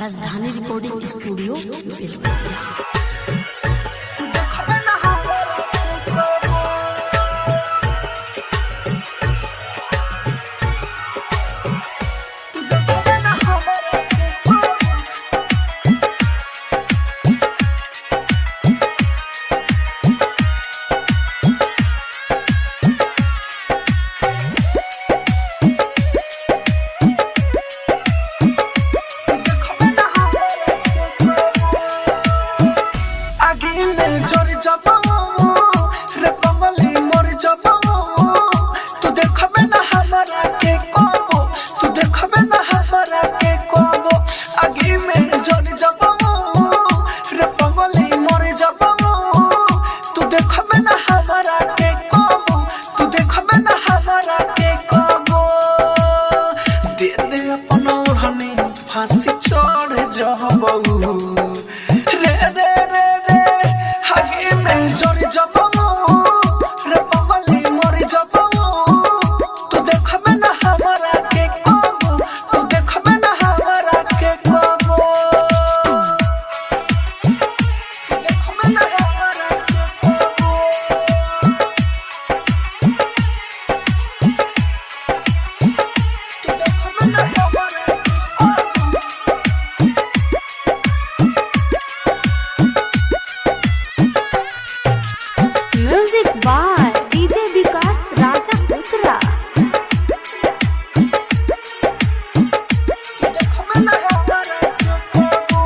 Rajdhani recording studio Belwatiya. तू देखबे ना हमरा के कबो। तू देखबे ना हमरा के कबो। तू देखबे ना हमरा के कबो। आगे में जोर जबो रे बंगली मोर जबो। तू देखबे ना हमरा के कबो, तू देखबे ना हमरा के कबो। आगे में जोर जबो रे बंगली मोर जबो। तू देखबे ना हमरा के कबो, तू देखबे ना हमरा के कबो। दे दे अपन ओढ़नी फांसी चढ़ जबऊ रे रे रे रे। आगे में जोर जबो रे बंगली मोर जबो। तू देखबे ना हमरा के कबो, तू देखबे ना हमरा के कबो। तू देखबे ना हमरा के कबो। तू देखबे ना हमरा के कबो। Music by DJ Vikas Raja Uttara. तू देखबे ना हमरा के कबो।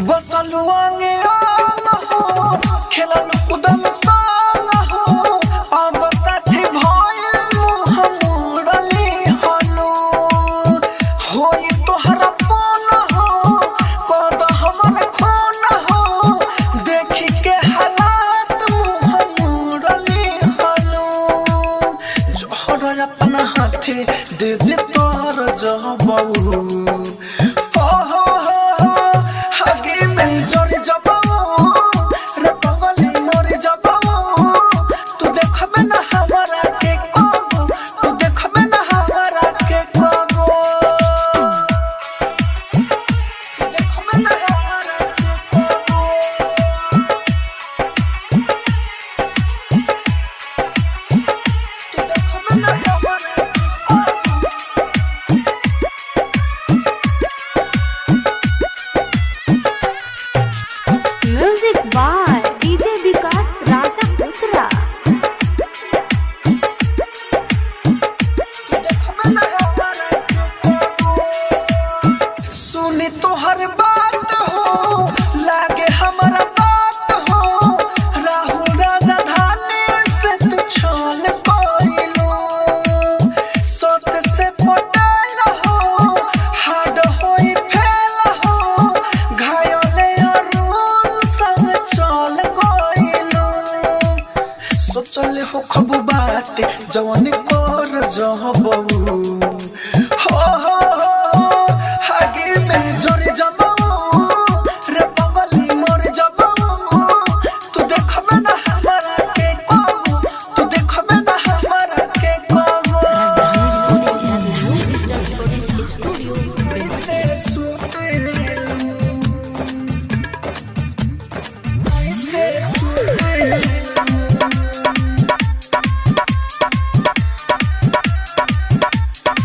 बसलु अंगे अंग हो, खेललु कुदल संग हो। अब काथी भइल मुँह मोड़ली हनु। होई तोहरा पन हो, कद हमर खून हो। देखी के हालात मुँह मोड़ली हनु। जोहर अपना हाथे दे दे तोर जबऊ। हो हो हो हो, आगे में जोर जबऊ रे बंगली मोर जबऊ। तू देखबे ना हमरा के कबो, तू देखबे ना हमरा के कबो। तू देखबे ना हमरा के कबो। तू देखबे ना हमरा के कबो। Music by DJ Vikas Raja Uttara. तू देखबे ना हमरा के कबो। सुनी तोहर बात हो, लागे हमरा बात हो। राहुल राजा धाने से तू छल कइलो। सत से पटेल हो, हाड होई फेल हो। घायल अरुण संग चल गइलो। सोचल हो खबु बाटे जवन कर जबऊ। हो हो हो, आगे में जोर जबऊ रे बंगली मोर जबऊ। तू देखबे ना हमरा के कबो, तू देखबे ना हमरा के कबो। Rajdhani digital recording studio Belwatiya. से सुतेलू, से सुतेलू।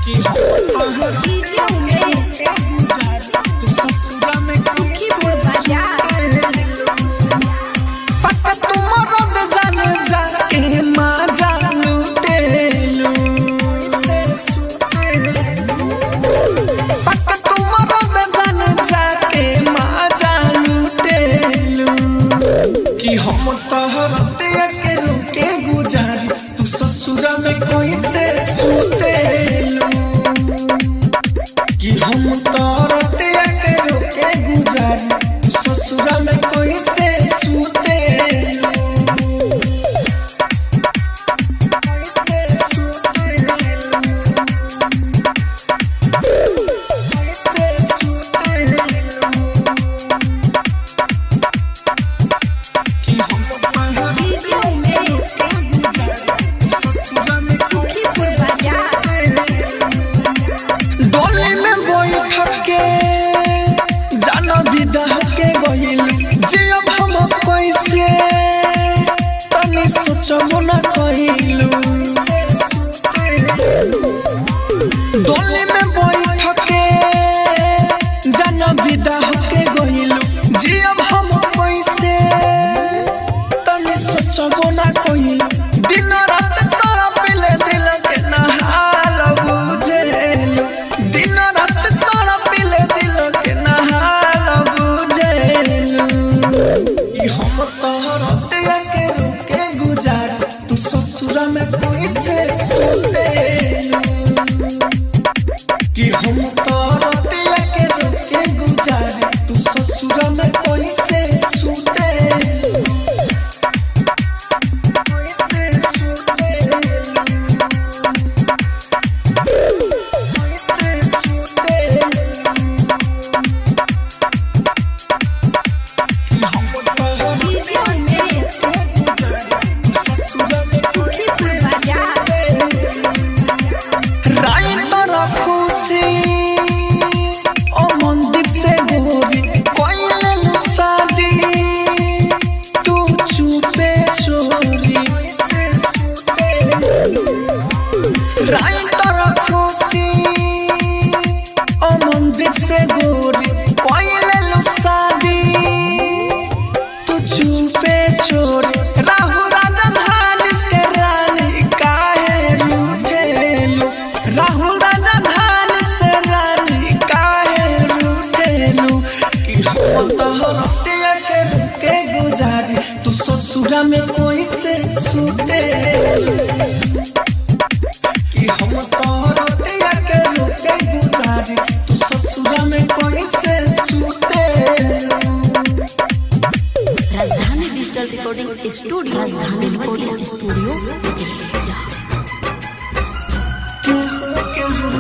कि हम डीजे उमेश तू ससुरा में सुखीपुर बाजार। पता तू मरद जान जाके माजा लूटेलू। पता तू मरद जान जाके माजा लूटेलू। कि हम तोहर के रुके गुजारी, तू ससुरा में कैसे सुतेलू। कि हम तोरते के रोके गुजारी, तू ससुरा में कैसे सुतेलू। कैसे सुतेलू, कैसे सुतेलू। कि हम तोहर डीजे उमेश ससुरा में सुखीपुर बाजार। डोली में बैठ के सोचबो ना कोई दिन रात तोरा पिले दिल के नहाल बुझेलू दिन रात तोरा पिले दिल के नहाल बुझेलू ई हम तोहर दिया के रुके गुजार तू ससुरा में कोई से सुते कि हम तोहर दिया के रुके गुजार तू ससुरा में कोई से सुते कोई से सुते कोई से सुते कि हम तोहर डीजे उमेश सुखीपुर बाजार। राइटर खुशी ओ मनदीप से गोरी कोइले नु शादी तू चुपे चोरी राइटर खुशी ओ मनदीप से गोरी कोइले नु शादी तू चुपे चोरी राहु राजन हानिस के रानी काहे रूठेलू राहु राजन हानिस से रानी काहे रूठेलू कि हम तोहर दिया के रुके गुजारी तू ससुरा में कोई से सुतेलू कि हम तोहर दिया के रुके गुजारी तू ससुरा में कोई से सुतेलू। Rajdhani digital recording studio Rajdhani recording studio Belbatiya. केहू केहू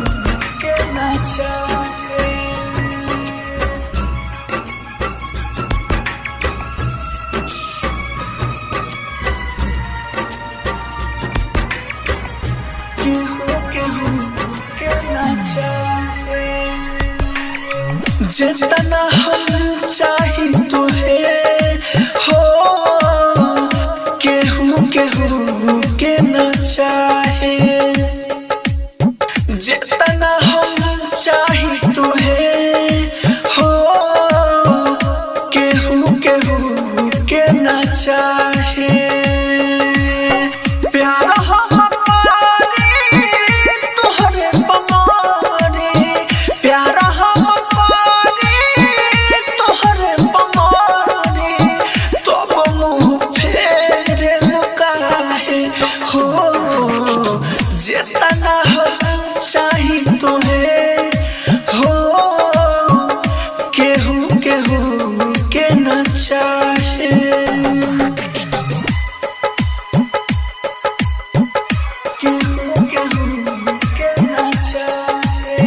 के ना चाहे केहू केहू के ना चाहे जितना हम चाही तुहे हो केहू केहू के ना चाहे जितना हम चाही तुहे हो केहू केहू के ना चाहे प्यार हम करी तुहरे बमारी प्यार हम करी तुहरे बमारी तब मुँह फेरे लुकाहे हो जितना हम चाही तुहे हो केहू केहू के न चाहे केहू केहू के न चाहे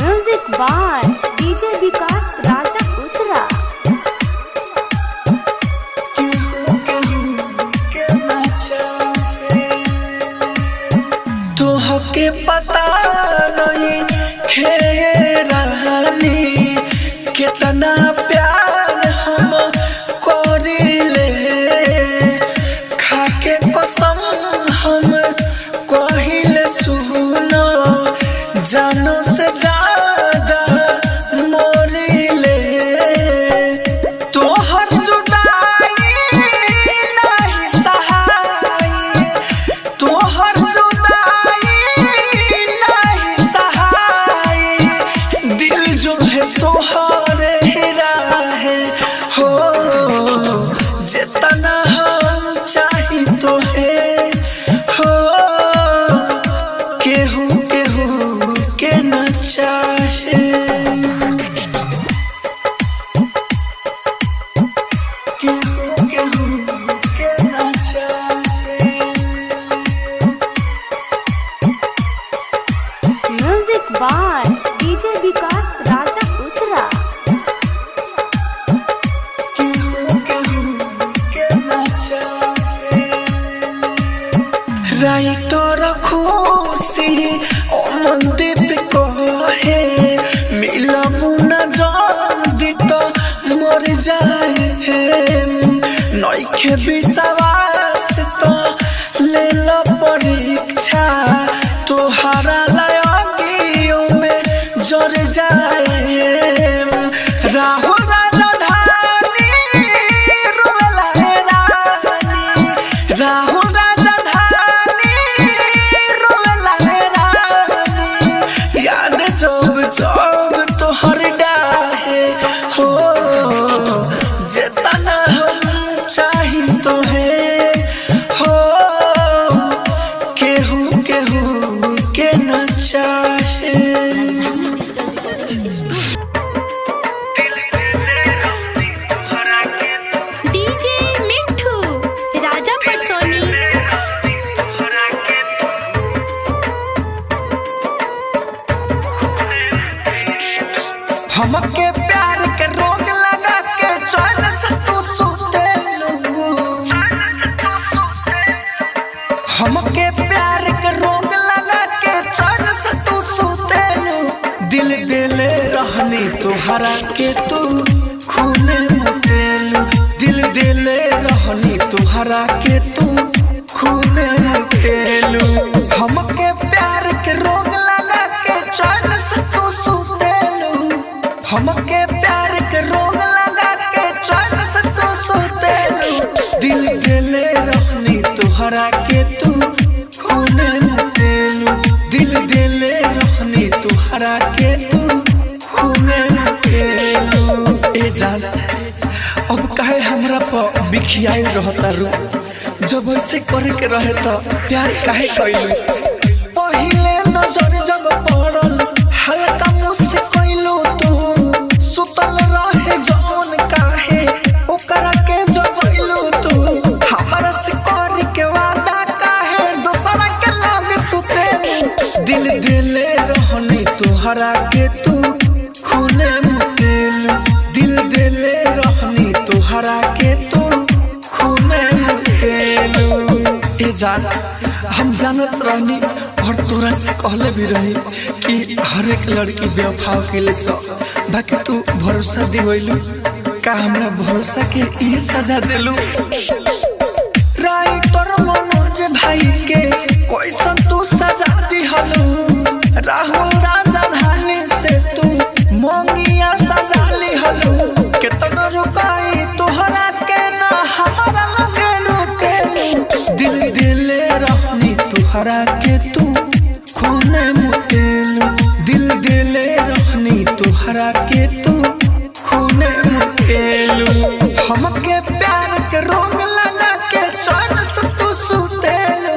Music by DJ Vikas Raja Uttara. केहू केहू के ना चाहे तोहके पता नहीं खेरानी कितना प्यार हम करिले खाके कसम हम कहिले सुनो जानो से ज्यादा मोरिले तोहर जुदाई नहीं सहाई तोहर जुदाई नहीं सहाई दिल जो है तोहरे राहे हो जितना हम चाही तोहे हो केहू केहू के न चाहे केहू केहू के ना चाहे Music by DJ Vikas Raja Uttara. केहू केहू के ना चाहे राइटर खुशी ओ मनदीप कहे मिलबू ना जल्दी तो मर जाए नइखे विश्वास तो ले लो परीक्षा तोहरा लायगियों में जर जाए राहुल राजधानी चाहे। Rajdhani digital recording studio. DJ Mithu Raja Patsoni. हमके प्यार के रोग लगा के चैन से तू सुते लू। हमके प्यार के रोग लगा के चैन से तू सुते लू। दिल दिले रहनी तुहरा के तू खूने मुतेलू। दिल दिले रहनी तुहरा के तू खूने मुतेलू। हमके प्यार के रोग लगा के चैन से तू सुतेलू। हमके प्यार के रोग लगा के चैन से तू सुतेलू। दिल दिले रहनी तुहरा के तू खूने मुतेलू। दिल दिले रहनी तुहरा के तू खूने मुतेलू। ए जान अब काहे हमरा पर बिखियाइल रहता रू, जब ऐसे करे के रहे तो प्यार काहे कइलू। पहिले नजर जब पड़ल हल्का मुझसे कइलू तू, सुतल रहे जौन काहे ओकरा के जबैलू तू। हमरा से कर के वादा काहे दोसरा के लग सुतेलू। दिल दिले रहनी तुहरा के तू खूने मुतेलू। दिल दिले रहनी तुहरा के तू खूने मुतेलू। ए जान हम जानत रहनी और तोरा से कहले भी रही कि हर एक लड़की बेवफा के लिए सौ, बाकी तू भरोसा दिवैलू का हमरा भरोसा के ये सजा देलू। राइटर मनोज भाई के कैसन तू सजा दिहलू। राहुल राजधानी से तू मोंगिया सजा लिहलू। केतना रुकाई तोहरा के ना हमारा लगे रुकेलू। दिल दिले रहनी तुहरा के तू खूने मुतेलू। दिल दिले रहनी तुहरा के तू खूने मुतेलू। हमके प्यार के रोग लगा के चैन से तू सुतेलू।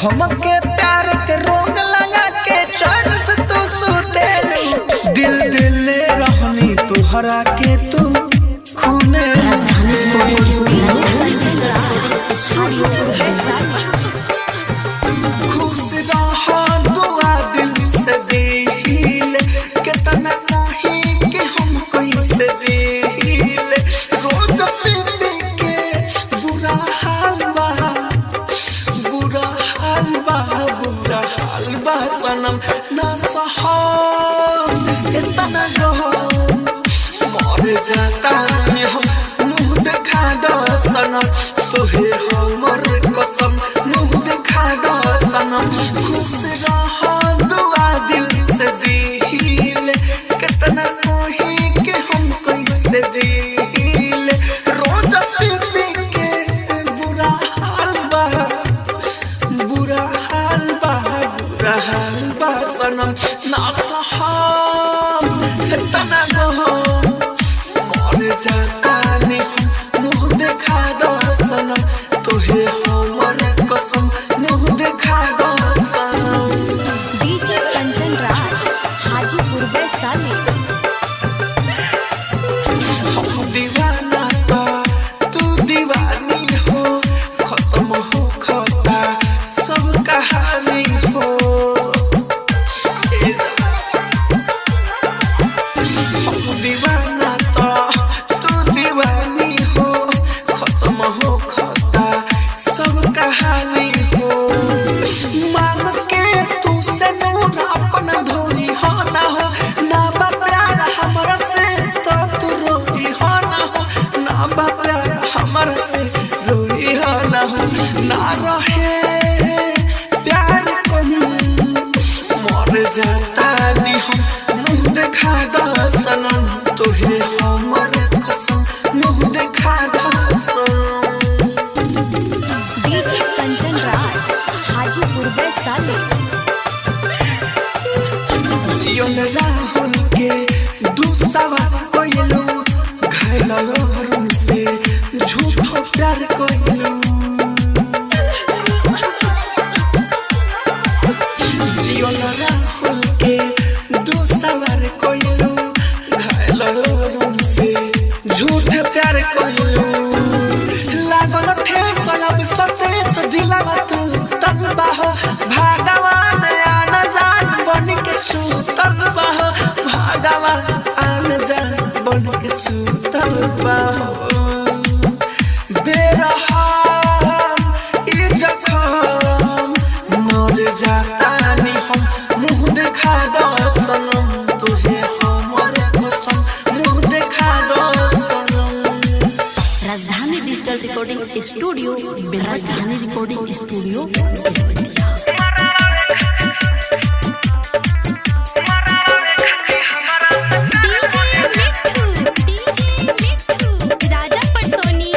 हमके प्यार के रोग लगा के चैन से तू सुतेलू। दिल दिले रहनी तुहरा के तू खूने Rajdhani recording studio. Rajdhani digital recording studio. खुश रहा दुआ दिल से दिल, कितना कही कि हम कैसे जील। रोज पी पी के बुरा हाल बा, बुरा हाल बा, बुरा हाल बा सनम ना सहा इतना गो मर जाता हम। मुँह देखा दो सनम तोहे हमर कसम, मुँह देखा दो सनम। खुश रहा दुआ दिल से दिल, कितना कही कि हम कैसे जील। रोज पी पी के बुरा हाल बा, बुरा हाल बा, बुरा हाल बा सनम ना सहा इतना गो मर जाता नहीं हम। मुँह देखा दो सनम तोहे हमर कसम, मुँह देखा दो सनम। डीजे कंचन राज हाजीपुर वैशाली। हम दीवाना तो तू दीवानी हो, खत्म हो खता सब कहानी हो। हम दीवाना तो तू दीवानी हो, खत्म हो खता सब कहानी हो। मांग के तू से नूर अपन धोनी हो ना हो, ना बा प्यार हमरा से तो तू रोई हो ना हो, ना बा प्यार हमरा से रोई हो ना हो। ना रहे प्यार कहूँ मर जाता नी हम। मुँह देखा दो सनम तोहे हमर कसम, मुँह देखा दो सनम। डीजे कंचन राज हाजीपुर वैशाली। जियल राहुल के दूसवा कोइलू, घायल अरुण से झूठो प्यार कोइलू। जियल राहुल के दो सवार कोइलू घायल रूम से झूठ प्यार कोइलू लागल ठेस अब सतेस दिलावा तू तलबा हो भगवान आन जान बन के सुतल बा हो भगवान आन जान बन के सुतल बा हो बेरहम ई जखम मर जातानी हम मुँह देखा दो सनम तुहे हमर कसम मुँह देखा दो सनम। Rajdhani digital recording studio, Rajdhani recording studio, Belwatiya. DJ Mithu, DJ Mithu, Raja Patsoni.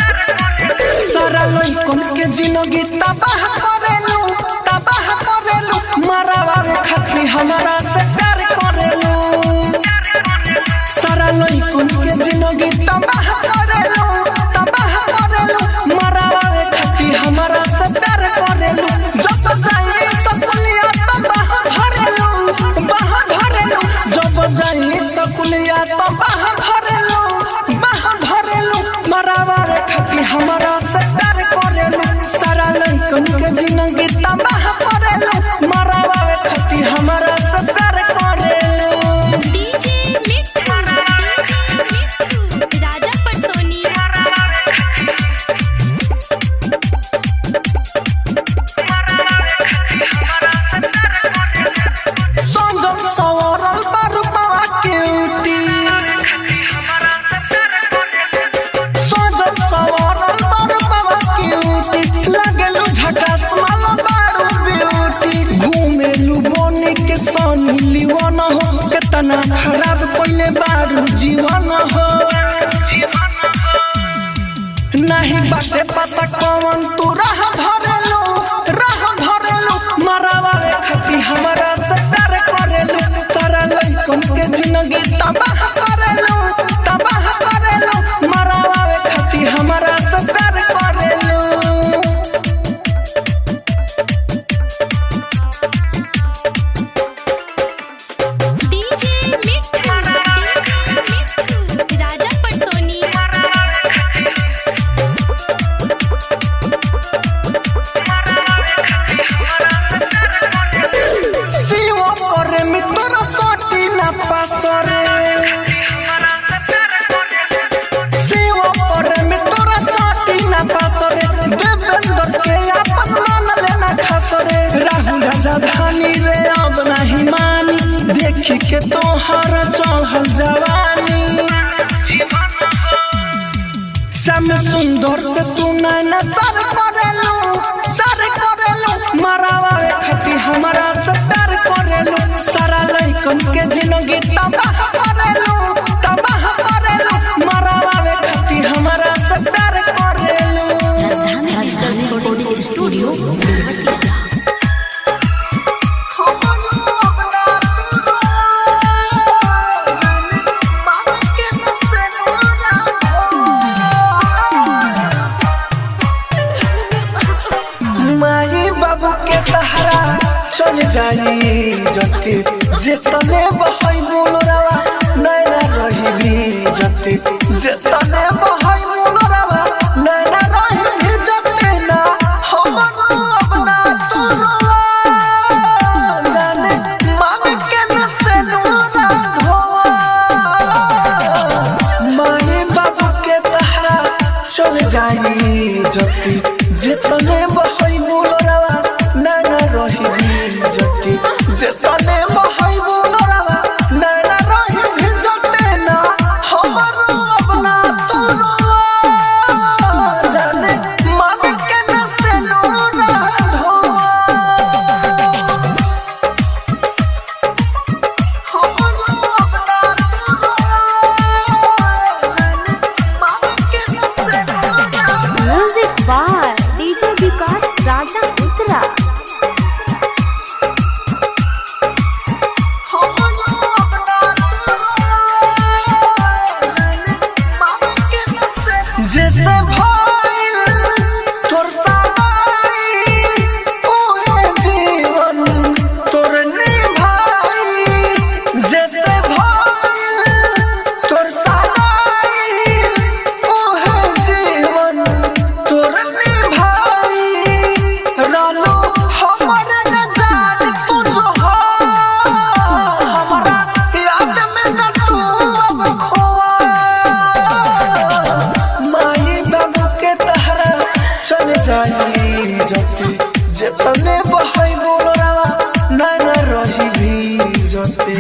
सारा लइकन के जिंदगी तबाह करेलू तबाह करेलू मरावा रे खातिर हमारा से प्यार करेलू सारा लइकन के जिंदगी तबाह करेलू तबाह करेलू मरावा रे खातिर हमारा से प्यार करेलू जब जाई सकुलिया तबाह भरेलू बाह भरेलू जब जाई सकुलिया तबाह भरेलू बाह भरेलू मरावा रे खातिर हमारा से प्यार करेलू सारा लइकन के जिंदगी तबाह करेलू मरावा रे खातिर हमारा से प्यार करेलू। डीजे मिठू, डीजे मिठू, राजा पटसोनी। संजम सवरल बारू पावा क्यूटी संजम सवरल बारू पावा क्यूटी लगलू झकास मालो बारू ब्यूटी घूमेलू बोनी के सनी लीवन हो केतना खराब कोइले बारू जीवन हो नहीं बाटे पता कौन तू राह धरेलू राह धरेलू मरावा रे खातिर हमारा से प्यार करेलू सारा लइकन के जिंदगी तबाह करेलू तबाह करेलू मरावा रे खातिर हमारा से प्यार करेलू। डीजे मिठू, डीजे मिठू, राजा पटसोनी। शिव पर मित्र सटी ना पासरे शिव पर मित्र सटी ना पासरे देवेंद्र के अपन मान लेना खासरे राहुल राजा धानी रे अब नहीं मानी देखी के तोहर चढ़ल जवानी श्याम सुंदर से तू नैना सर करेलू सर करेलू मरावा रे खातिर हमारा से प्यार करेलू सारा लइकन के जिंदगी तबाह करेलू तबाह करेलू मरावा रे खातिर हमारा से प्यार करेलू। Rajdhani digital recording studio, Belwatiya. माई बाबू के तहरा चल जाई जते जेतने बहई बोलरावा नैना रहिबी जते जेतने बहई बोलरावा नैना रहिबी जते ना हमर अपना तोरवा जाने मांग के न से नूरा धोआ माई बाबू के तहरा चल जाई जति जेतने बहई बोलरावा नाना रहिबी जति जेतने बहई बोलरावा नाना रहिबी जते ना हमर अपना तोरवा जाने मांग के न से नूरा धोआ Music by DJ Vikas जाई जते जेतने बहै बोलरावा ना ना रही भी जते।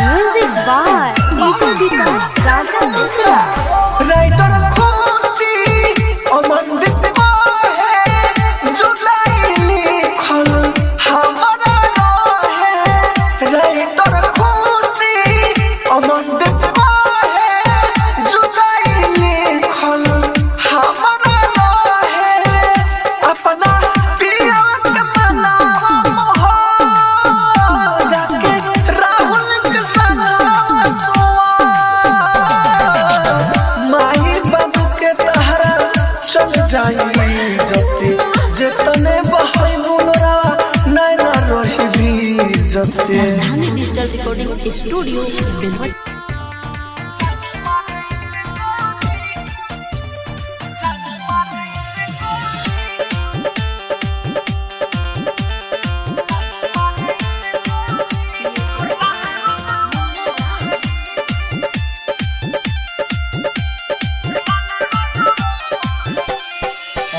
Music by DJ Vikas Raja Uttara. Writer खुशी अमनदीप है जुलाई लिखल हमारा रहे। राइटर खुशी अमनदीप है जुलाई लिखल हमारा रहे। अपना प्रिय के मनावा मोह जाके राहुल के संग सोआ। माई बाबू के तहरा चल जाई जते जेतने बहै बोलरावा नाय ना रही भी जते। Rajdhani digital recording studio Belwati.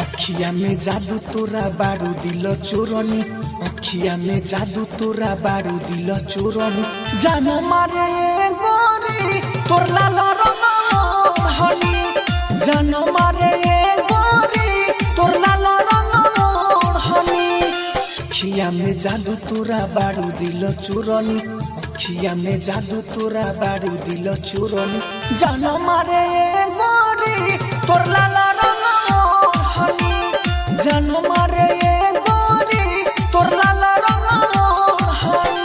अखिया में जादू तोरा बारू दिल चोरनी। अखिया में जादू तोरा बारू दिल चोरनी। जानो मारे गोरी तोर लाल रंग ओढ़नी। जानो मारे गोरी तोर लाल रंग ओढ़नी। अखिया में जादू तोरा बारू दिल चोरनी। अखिया में जादू तोरा बारू दिल चोरनी। जानो मारे गोरी तोर लाल रंग ओढ़नी। जानो मारे गोरी तोर लाल रंग ओढ़नी।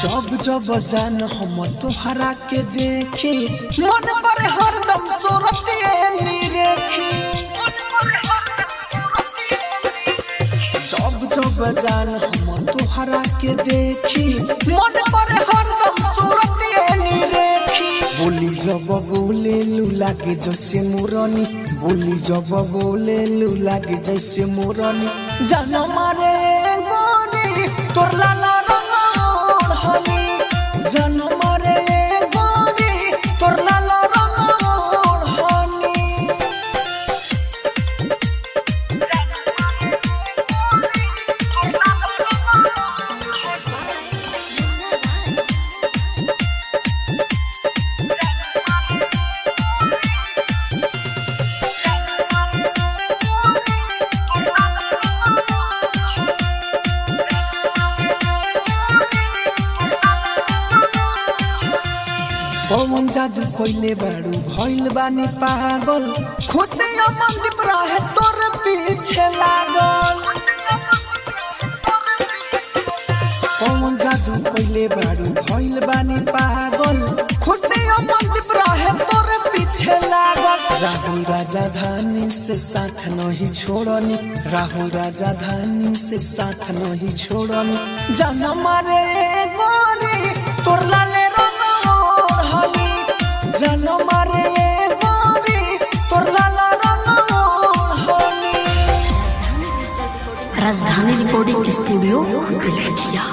जब जब जान हम तोहरा के देखी मन पर हरदम सूरत निरेखी। जब जब जान हम तोहरा के देखी मन पर हरदम सूरत निरेखी। बोली जब बोले लू लागे जैसे मोरनी। बोली जब बोले लू लागे जैसे मोरनी। जान मारे गोरी तोर लाल रंग ओढ़नी। जान मारे गोरी तोर लाल रंग ओढ़नी। पवन जादू कोइले बाड़ू भइल बानी पागल। खुशी अमनदीप रहे तोर पीछे लागल। पवन जादू कोइले बाड़ू भइल बानी पागल। खुशी अमनदीप रहे तोर पीछे लागल। राहुल राजा धानी से साथ नहीं छोड़नी। राहुल राजा धानी से साथ नहीं छोड़नी। जान मारे गोरी तोर लाले रंग ओढ़नी। जान मारे गोरी तोर लाल रंग ओढ़नी। Rajdhani recording studio Belwatiya.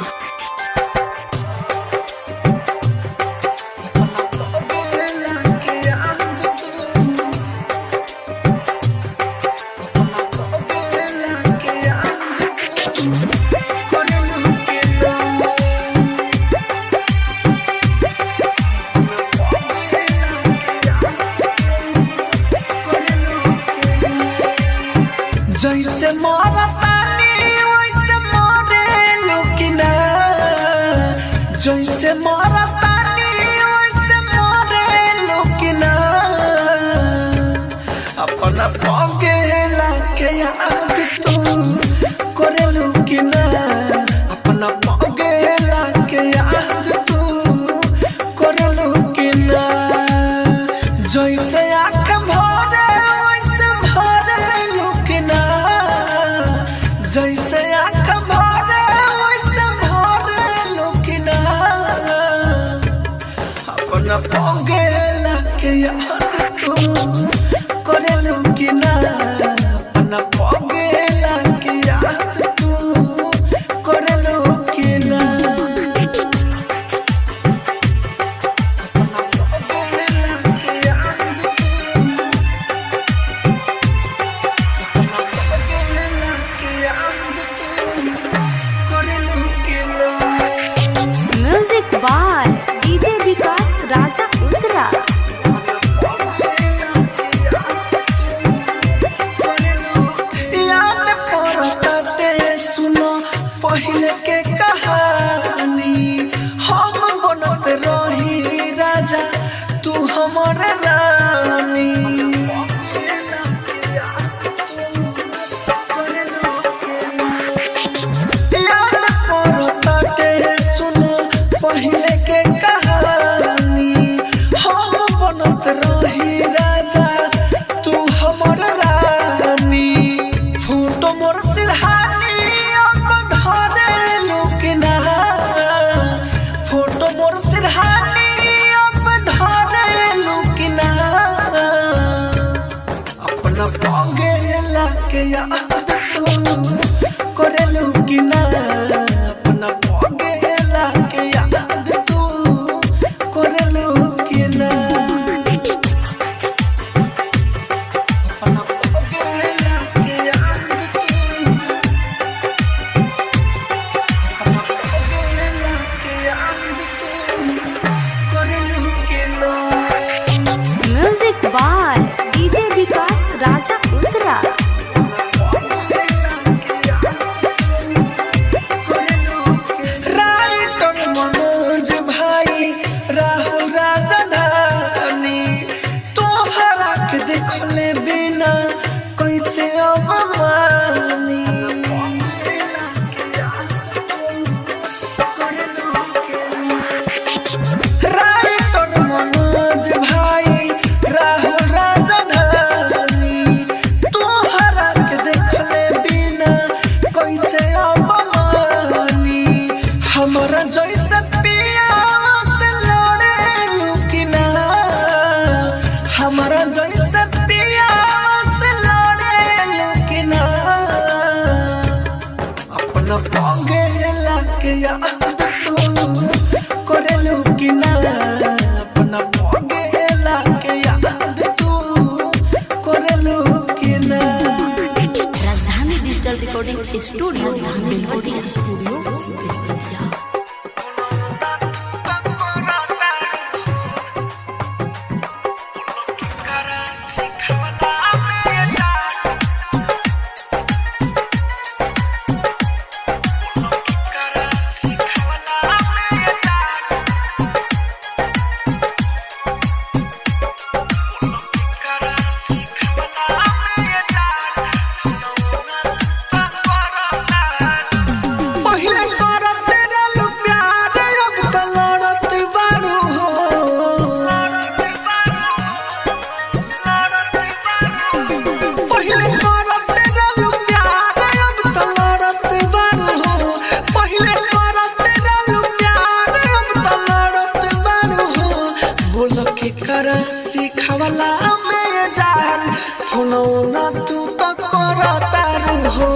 जैसे मारा पानी वैसे मारे लुकिना। जैसे मारा पानी वैसे मारे लुकिना। अपना पगे लाके याद तू करे लुकिना। अपना पगे लाके याद करेलू कि ना अपना पगला के याद तू करेलू कि ना अपना पगला के याद तू अपना पगला के याद तू करेलू कि ना। Music by DJ Vikas Raja Uttara. याद पड़ते सुनो पहले के कहानी, हम बनत रही राजा तू हमर रानी। याद पड़ते सुनो पहले के कहानी, हम बनत रही राजा तू हमर रानी। फोटो मोर सिरहानी अब धरे लुकना, फोटो मोर सिरहानी अब धरे लुकना। अपना पगला के याद तू करेलू कि ना, अपना पगला के याद तू करेलू कि ना, अपना पगला के याद तू, अपना पगला के याद तू करेलू कि ना। Music by DJ Vikas Raja Uttara. Writer Manoj भाई राहुल राजधानी, तोहरा के देखले बिना कैसे अब मानी। राइटर मनोज भाई राहुल राजधानी, तोहरा के देखले बिना कैसे अब मानी। हमरा जैसे पिया से लड़े लुकना, हमरा जैसे पिया से लड़े लुकना। अपना पगला के याद तू करेलू कि ना, अपना पगला के याद तू करेलू कि ना। Rajdhani digital recording studio Belwatiya studio Belwatiya. पहिले करत रहलू प्यार अब त लड़त बारू हो। पहिले करत रहलू प्यार अब त लड़त बारू हो। पहिले करत रहलू प्यार अब त लड़त बारू हो। बोल के कर सिखवला में जान, फोनौना तू त करतारू हो।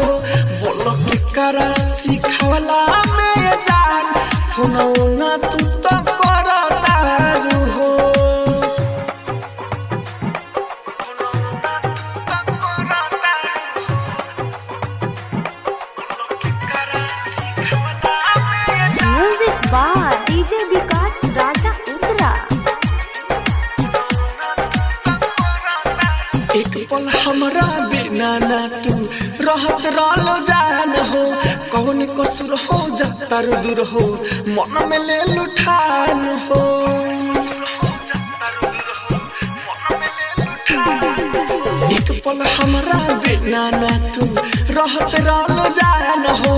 बोल के कर सिखवला में जान, फोनौना तू त करतारू हो। Music by DJ Vikas Raja Uttara. एक पल हमरा बिना ना तू रहत रहलो जान हो, कौन कसूर हो जाता दूर हो मन में ले लुठान हो। एक पल हमरा बिना ना तू रहत रहलो जान हो,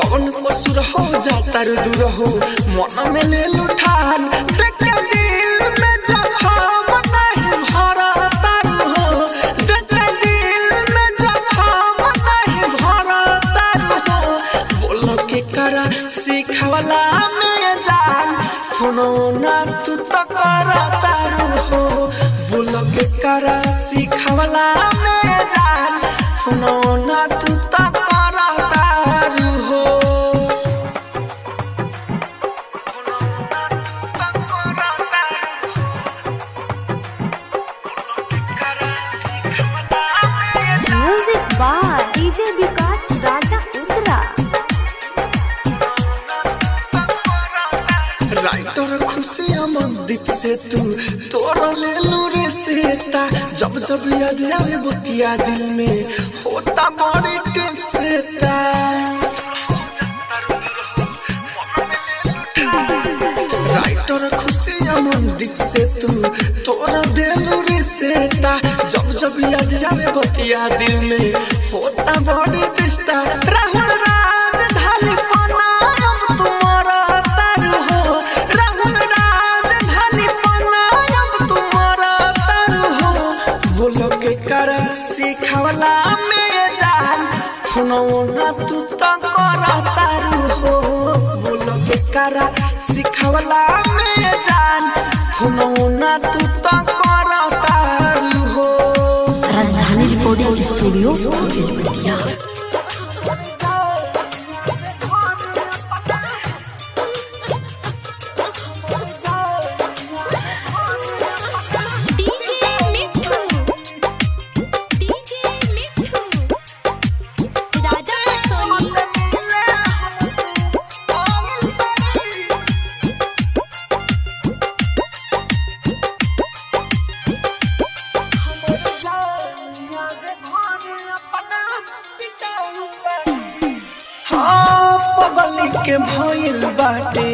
कौन कसूर हो जाता दूर हो मन में ले लुठान। देख के दिल में जख्म नहीं भरता हो, देख के दिल में जख्म नहीं भरता हो। बोल के करा सिखवला में जान, फोनौना तू त करता हो। बोल के करा सिखवला में जान सुनो ना तू तो करतारू हो। Music by DJ Vikas Raja Uttara. Writer Khushi Amandeep से तू तोरा ले लू रे सेता जब जब याद आवे बतिया दिल में होता बड़ी टेंसेता। राइटर खुशी अमनदीप से तू तोरा दिलू रे सेता जब जब याद आवे बतिया दिल में होता बड़ी रिश्ता। राहुल राजधानी पना अब तुम्हारा तारू हो राहुल राजधानी पना अब तुम्हारा तारू हो। बोलो के कर सिखवला में जान सुनो ना तू तो कर तारू हो। बोलो के कर सिखवला में जान सुनो ना तू तो कर तारू हो। Rajdhani recording studio Belwatiya. DJ Mithu, DJ Mithu, Raja Soni. हाँ पगल के भइल बाटे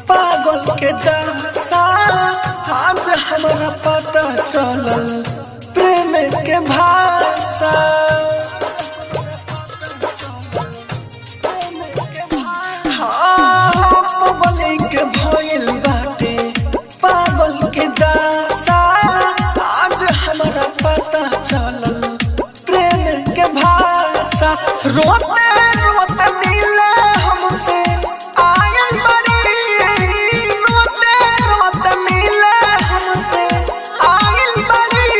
पागल के दशा आज हमरा पता चलल प्रेम के भाषा। हाँ पगल के भइल बाटे पागल के दशा आज हमरा पता चलल प्रेम के भाषा। रोते रोते मिले हमसे आयल बड़ी रोते रोते मिले हमसे आयल बड़ी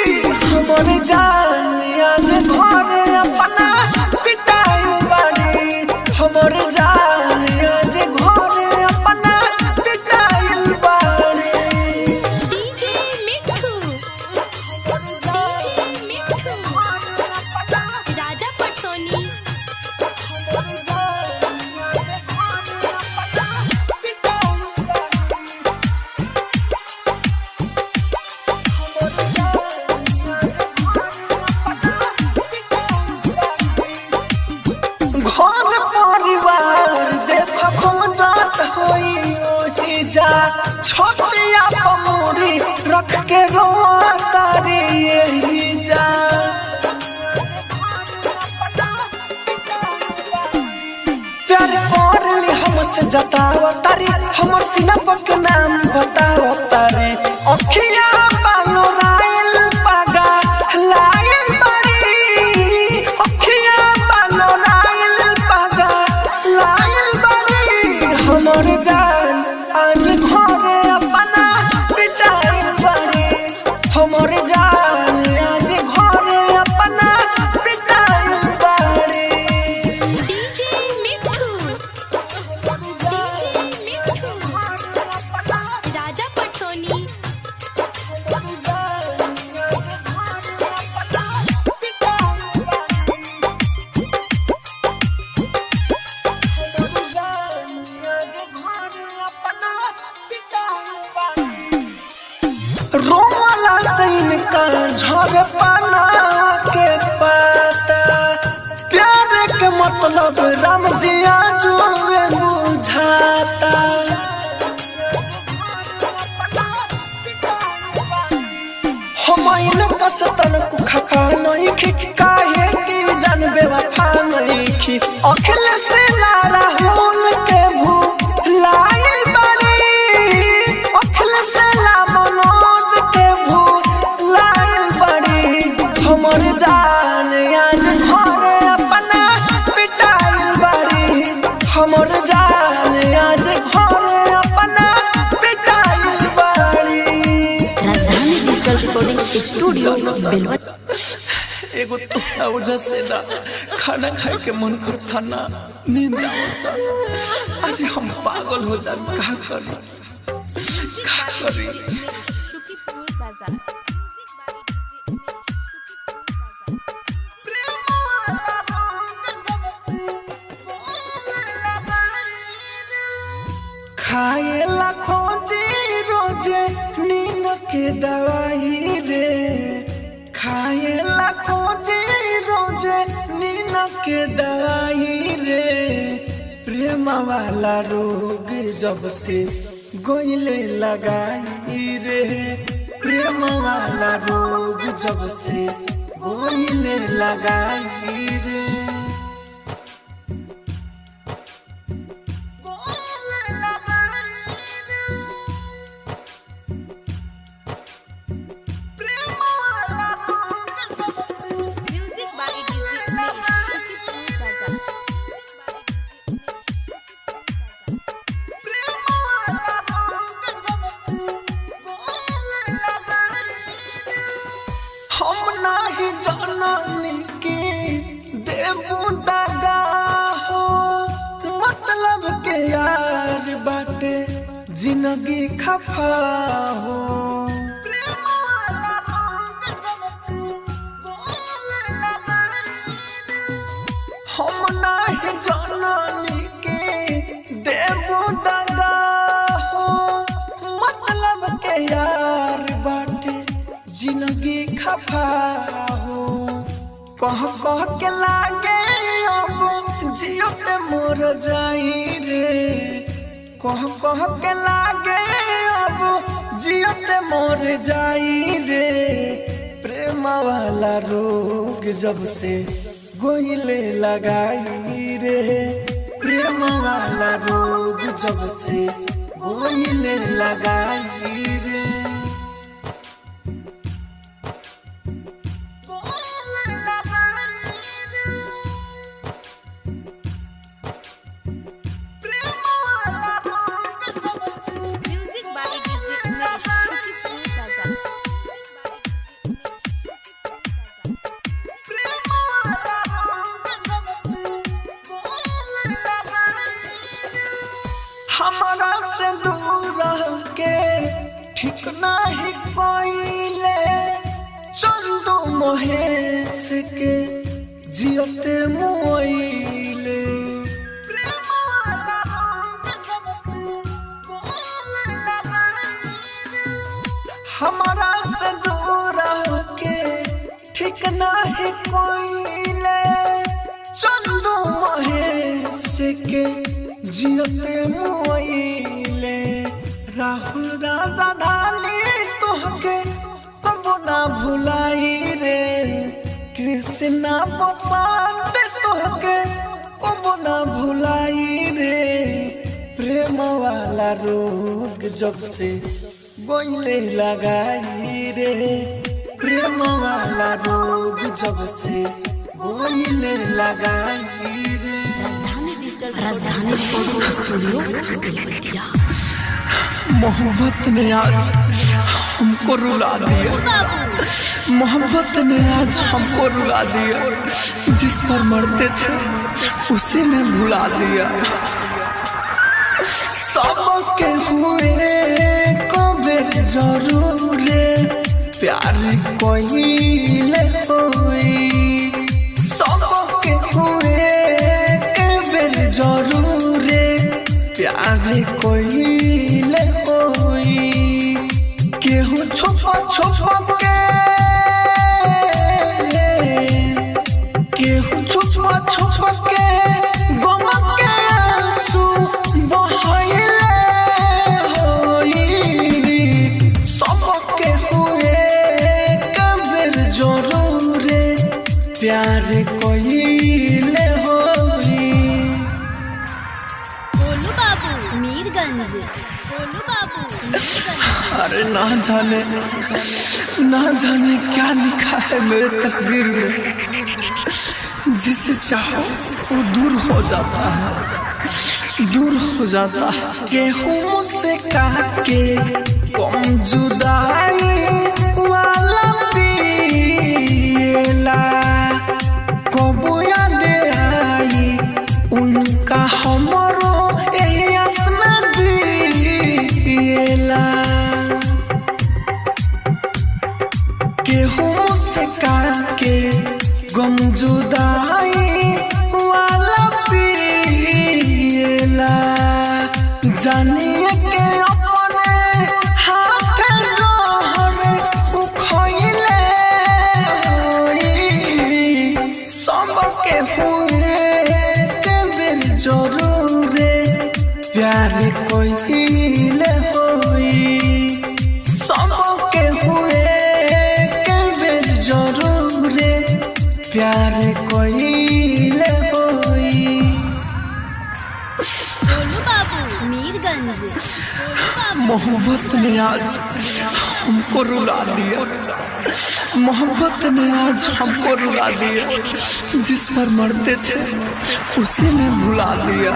हमर जान आज घर अपना पिटाइल बड़ी हमर जान आज घर अपना पिटाइल बड़ी। DJ Mithu, DJ Mithu, Raja Patsoni. घर परिवार देख खोजत होई ओही जा छोटिया पमुरी रख के रोआ तारी यही जा। प्यार कर ली हमसे जताव तारी हमर सीना के नाम बताव तारी अखिया पालो रायल पागा लायल बारी अखिया पालो रायल पागा लायल बारी हमर जान आज घरे अपना पिटाइल बारी हमर जान आज घरे अपना पिटाइल बारी। DJ Mithu, DJ Mithu, Raja Patsoni. रोवाला से इनका झड़ पाना के पाता प्यार के मतलब राम जी आजू बुझाता। हम इनका सतन को खफा नहीं खी काहे की जान बेवफा नहीं खी अखिल से ना राहुल के भू लाइल बड़ी अखिल से ना मनोज के भू लाइल बड़ी हमर जान आज घरे अपना पिटाइल बड़ी हमर जान आज घरे अपना पिटाइल बड़ी। Rajdhani digital recording studio Belwatiya. एगो तोहरा वजह से ना खाना खाए के मन करता ना नींद आवता। अरे हम पागल हो जा, का करी का करी। सुखीपुर बाजार। खाए ला खोजे रोजे नींद के दवाई रे, खाए ला खोजे रोजे नींद के दवाई रे। प्रेम वाला रोग जब से गोइले लगाई रे, प्रेम वाला रोग जब से गोइले लगाई रे। Music by DJ Umesh, Sukhipur बाजार। हम नाही जाननी के देबू दागा हो, मतलब के यार बाटे जिंदगी खफा हो। हम नाही जाननी के देबू दागा हो, मतलब के यार बाटे जिंदगी खफा हो। कह कह के लागे अब जियते मोर जाई रे, कह कह के लागे अब जियते मोर जाई रे। प्रेम वाला रोग जब से गोइले लगाई रे, प्रेम वाला रोग जब से गोइले लगाई रे। Music by DJ Umesh, Sukhipur बाजार। हमारा से दूर रह के ठीक नहीं कोइले, चंदू महेश के जियते मोइले। हमारा से दूर रह के ठीक नहीं कोइले, चंदू महेश के जियते मोइले। राहुल राजा ढाली तोहके कबो ना भुलाई रे, कृष्णा बसंत तोहके कबो ना भुलाई रे। प्रेम वाला रोग जब से गोइले लगाई रे, प्रेम वाला रोग जब से गोइले लगाई रे। राजधानी रिकॉर्डिंग स्टूडियो बेलबत्तिया। मोहब्बत ने आज हमको रुला दिया, मोहब्बत ने आज हमको रुला दिया, जिस पर मरते थे उसी ने भुला दिया। सबके हुए कबेर जरूर प्यार कोइले होई, सबके हुए कबेर जरूर प्यार कोइले होई। केहू छुप छुप के, केहू छुप छुप के गम के आंसू बहैले होई। सबके हुए कबेर जरूर प्यार कोइले होई। गोलू बाबू मीरगंज, गोलू बाबू मीरगंज। अरे ना जाने क्या लिखा है मेरे तकदीर में, जिसे चाहो वो दूर हो जाता है, दूर हो जाता है। केहू मुझसे काके कम जुदाई वाला पिएला, जुदाई वाला पिएला। जानिए के अपने हाथ जोहर उखइले होई, सबके हुए के बेर जरूरे प्यार कइले होई, सबके हुए के बेर जरूरे प्यार कइले होई। गोलू बाबू मीरगंज। मोहब्बत ने आज हमको रुला दिया, मोहब्बत ने आज हमको रुला दिया, जिस पर मरते थे उसी ने भुला दिया।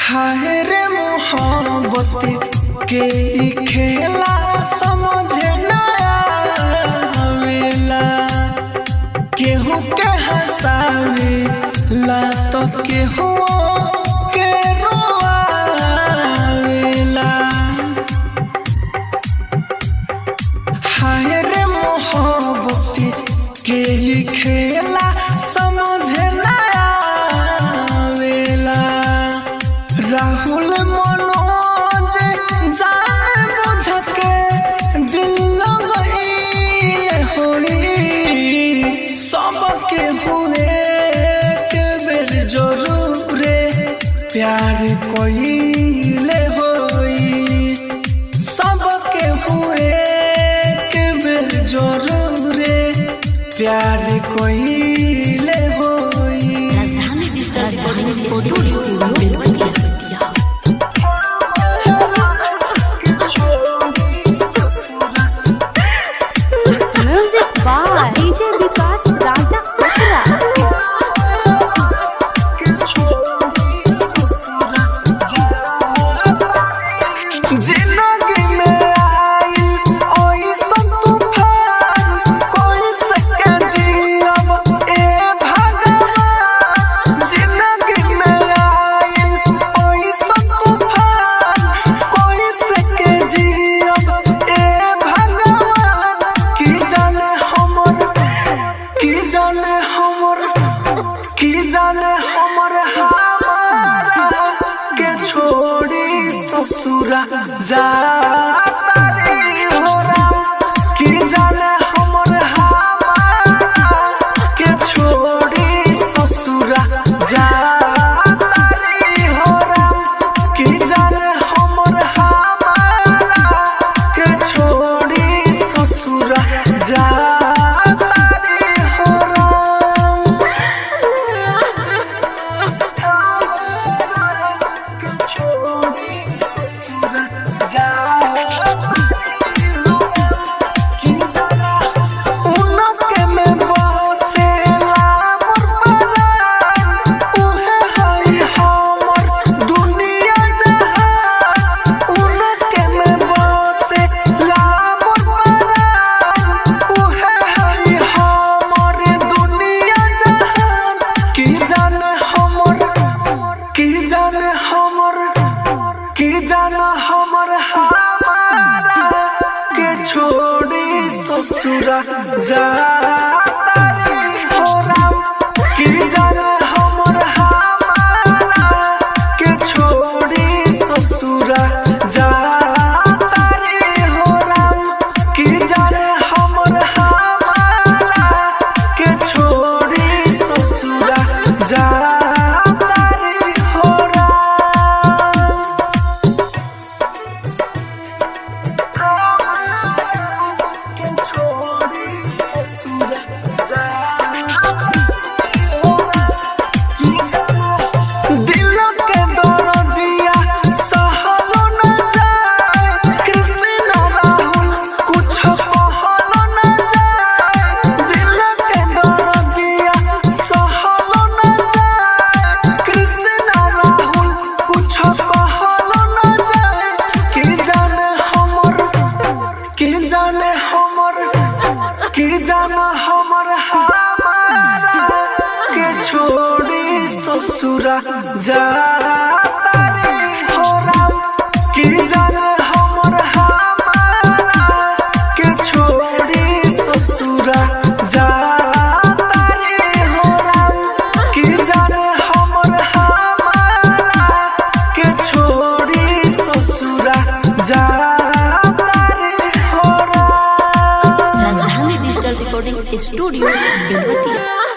हाय रे मोहब्बत के ई खेला समझ ना आवेला, केहू के हंसावे ला तो केहू के रोआवेला। हाय रे मोहब्बत के ई खेला समझ ना आवेला। राहुल मनोज जान बुझ के दिल लगइले होई, सबके हुए के बेर जरूरे प्यार कइले होई, सबके हुए के बेर जरूरे प्यार कइले होई। Rajdhani digital recording studio Belwatiya. Music by DJ Vikas Raja Uttara. जिंदगी में आइल ओइसन तूफान, कोई सके जियब ए भगवान। जिंदगी में आइल ओइसन तूफान, कोई सके जियब ए भगवान। की जाने हमर, की जाने हमर, की जाने हमर हमारा के छोड़ी ससुरा जाता रे हो राम। की जाने हमर हमारा के छोड़ी ससुरा जाता रे हो राम। की जाने हमर हमारा के छोड़ी ससुरा जाता रे हो राम। उनके में बसेला मोर परान, उहे हई हमर दुनिया जहान। उनके में बसेला मोर परान, उहे हई हमर दुनिया जहान। की जाने हमर, की जाने हमर, की जाने हमर हमारा के छोड़ी ससुरा जाता रे हो राम। की जाने हमर हमारा के छोड़ी ससुरा जाता रे हो राम। की जाने हमर हमारा के छोड़ी ससुरा जाता रे हो राम। के छोड़ी ससुरा दिल के दर्दिया सहलो न जाए, कृष्ण राहुल कुछ कहलो न जाए। दिल के दर्दिया सहलो न जाए, कृष्ण राहुल कुछ कहलो न जाए। की जाने हमर, की जाने हमर, की जाने हमर हमारा के छोड़ी ससुरा जाता रे हो राम। की जाने हमर हमारा के छोड़ी ससुरा जाता recording studio Belwatiya.